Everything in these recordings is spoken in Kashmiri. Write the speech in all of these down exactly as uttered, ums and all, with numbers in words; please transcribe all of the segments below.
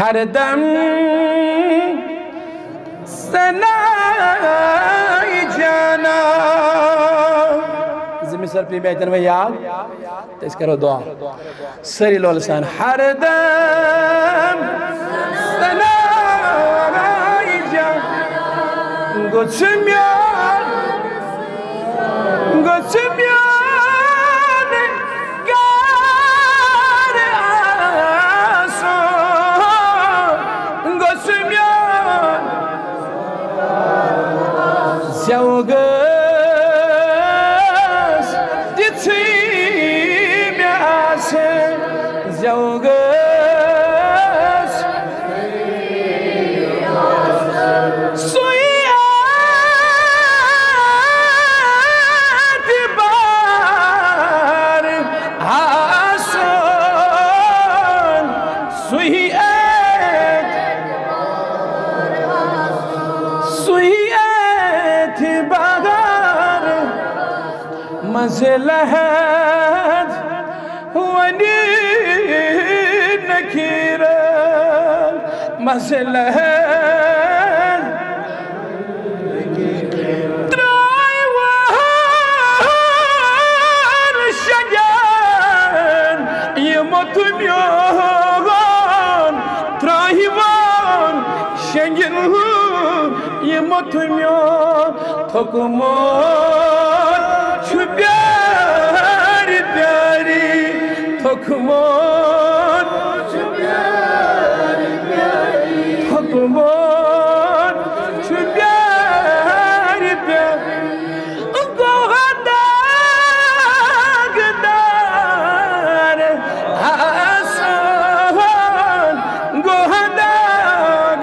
ہردم ثنائی جانا۔ زٕ مِثال پیٚیہِ مےٚ اَتٮ۪ن وۄنۍ یاد، تہٕ أسۍ کَرو دُعا۔ سٲری لولہٕ سان۔ ہردم ثنائی جانا۔ گوٚژھ میون، گوٚژھ میون گرٕ آسُن، گوٚژھ میون زٮ۪و گٔژھ تِژھٕے مےٚ آسٕنۍ، زٮ۪و گٔژھ سُے اعتبار آسُن، سُے اعت-، سُے اعتبار۔ منزلہ ونی نکیرن، مسلحت ترٛاوان شنگن، یِمو تُمیون ترٛاوان شنگن، یِمو تُمیون تھوٚکمُت چھُ پیارِ پیاری، تھوٚکمُت چھُ پیارِ پیاری، تھوٚکمُت چھُ پیارِ پیاری۔ گوٚو داغدار آسان، گوٚو داغ۔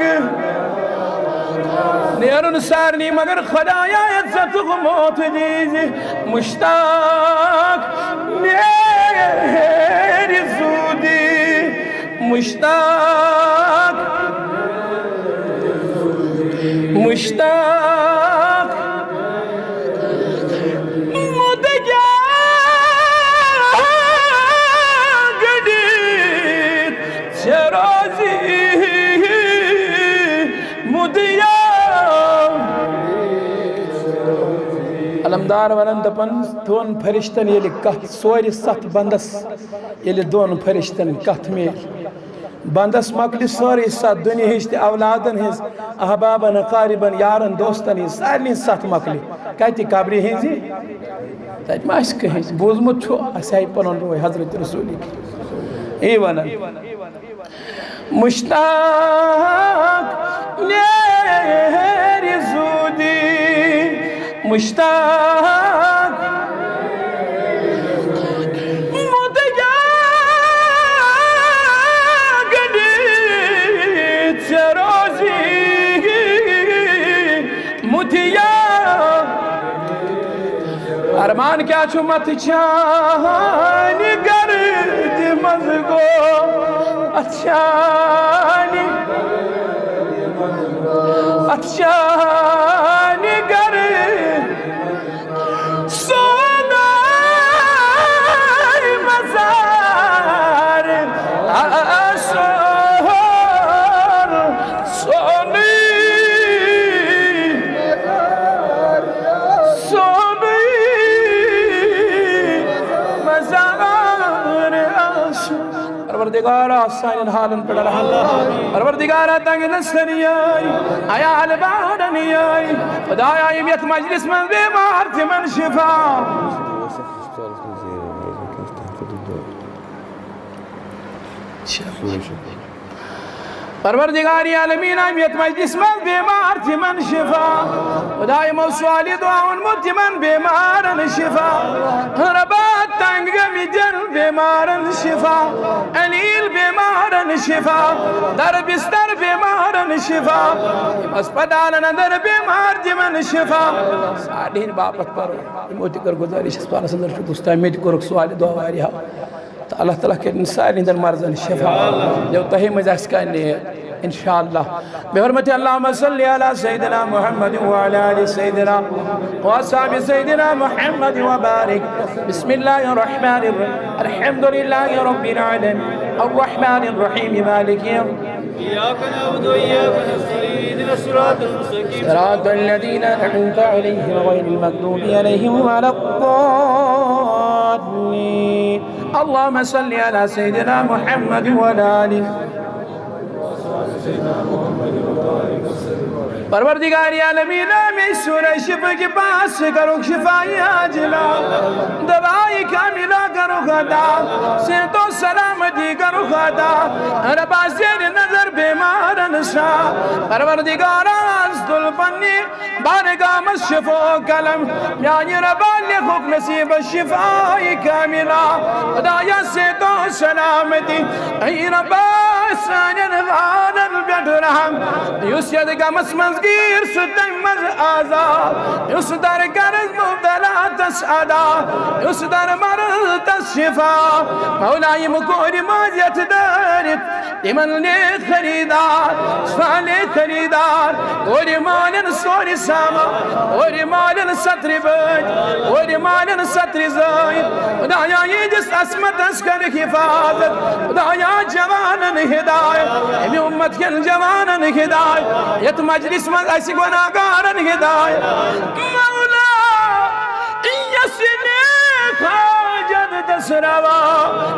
نیرُن سارنٕے مگر خدایا عزتُک موت دیٖزِ۔ مشتاق نیرِ زودی، مشتاق، مشتاق مدعا گٔنڈِتھ ژےٚ روزی مدعا۔ علمدار ونان دپان، دۄن فرشتن ییٚلہِ کتھ، ژورِ ستھ بندس ییٚلہِ دۄن فرشتن کتھ میلہِ، بندس مۄکلہِ سٲرٕے ستھ، دُنیاہٕچ تہِ، اولادن ہٕنٛز، احبابن، اقاربن، یارن دوستن ہٕنٛز، سارنٕے ستھ مۄکلہِ۔ کتہِ؟ قبرِ ہٕنٛزِ؟ تتہِ ما آسہِ کٕہٕنۍ؟ بوٗزمُت چھُ، اسہِ آیہِ پنُن روے حضرت رسول۔ یی ونان۔ مشتاق نیرِ زودی، مشتاق مدعا گٔنڈِتھ ژےٚ روزی مدعا۔ ارمان کیٛاہ چھُ مت چانہِ گردِ منٛز گوٚو؟ اتھ چانہِ، اتھ چانہِ گردِ سونُے مزار آسُن، سونُے، سونُے مزار آسُن۔ پروردگارا، سانٮ۪ن حالن پٮ۪ٹھ رحم۔ پروردگارا، تنگ نظری یٲرۍ، عیال بارن یٲرۍ۔ خدایا، یِم یتھ مجلس منٛز بیمار، تِمن شفا۔ پروردگار عالمین، یِم یتھ مجلس منٛز بیمار، تِمن شفا۔ خدایا، یِمو سوالہِ دعا ووٚنمُت، تِمن بیمارن شفا۔ ربا، تنگ گٔمٕتٮ۪ن بیمارن شفا، علیل بیمارن شفا، در بستر بیمارن شفا، یِم ہسپتالن اندر بیمار، تِمن شفا۔ سارنٕے ہٕنٛدِ باپتھ پرو۔ یِمو تہِ کٔر گُزٲرِش، ہسپتالس اندر چھُ گُستہ، مےٚ تہِ کوٚرُکھ سوالہِ دعا واریاہ۔ تہٕ اللہ تعالیٰ کٔرِن سارنٕے ہٕنٛدٮ۪ن مرضن شفا۔ یو تۄہے منٛز آسہِ کانٛہہ نیر، انشاءاللہ۔ بحرمت اللہم صلی علی سیدنا محمد وعلی آل سیدنا واصحاب سیدنا محمد وبارک۔ بسم اللہ الرحمن الرحیم۔ الحمد للہ رب العالمین۔ الرحمن الرحیم۔ مالک یوم إياك نعبد وإياك نستعين، اهدنا الصراط المستقيم. صراط الذين أنعمت عليهم غير المغضوب عليهم ولا الضالين. اللهم صل على سيدنا محمد وعلى آله. پروردگار عالمین، ہمیں سورہ شفا کی پاس کرو شفای عاجلہ، دوای کاملہ کرو عطا، صحت و سلامتی کرو عطا، ربا زیر نظر بیمارن سا، پروردگار از دل پنی بارگاہ منٛز شفا قلم، میانہِ ربا لیکھُکھ نصیب شفای کاملہ۔ خدایا صحت و سلامتی، اے ربا سانٮ۪ن والن پٮ۪ٹھ رحم۔ یُس یتھ غمس منٛز گیٖر سُہ تمہِ منٛز آزاد، یُس در قرض مبتلا تس ادا، یُس در مرض تس شفا۔ مولا، یِم کورِ ماجہِ یتھ دٲرِتھ، تِمن نیک خریدار، صالح خریدار، کورِ مالٮ۪ن سورُے سامان، کورِ مالٮ۪ن سترِ بٲتۍ، کورِ مالٮ۪ن سترِ زٲوۍ۔ خدایا، یِہنٛدِس عصمتس کر حفاظت۔ خدایا، جوانن ہدایت، اَمہِ اُمت کٮ۪ن جوانن ہدایت، یتھ مجلس منٛز اسہِ گناہگارن ہدایت۔ مولا، یۄس یہِ نیک حاجت دس روا،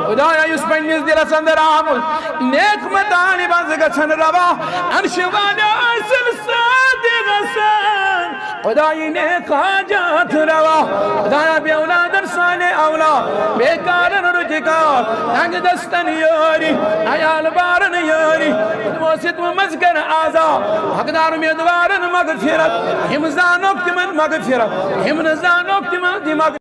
خدایا، یُس پننِس دلس اندر آمُت نیک مطالبن گژھن روا، عرش والا ٲسِن ساتہِ گژھن۔ خدایا، نیک حاجت روا۔ خدایا، بے اولادن صالح اولاد، بیکارن رُزگار، تنگ دستن یٲری، عیال بارن یٲری، وسیت منٛز کر آزاد، حقدار امیدوارن مغفرت، یِم زانوکھ تِمن مغفرت، یِم نہٕ زانوکھ تِمن دِ مغفرت۔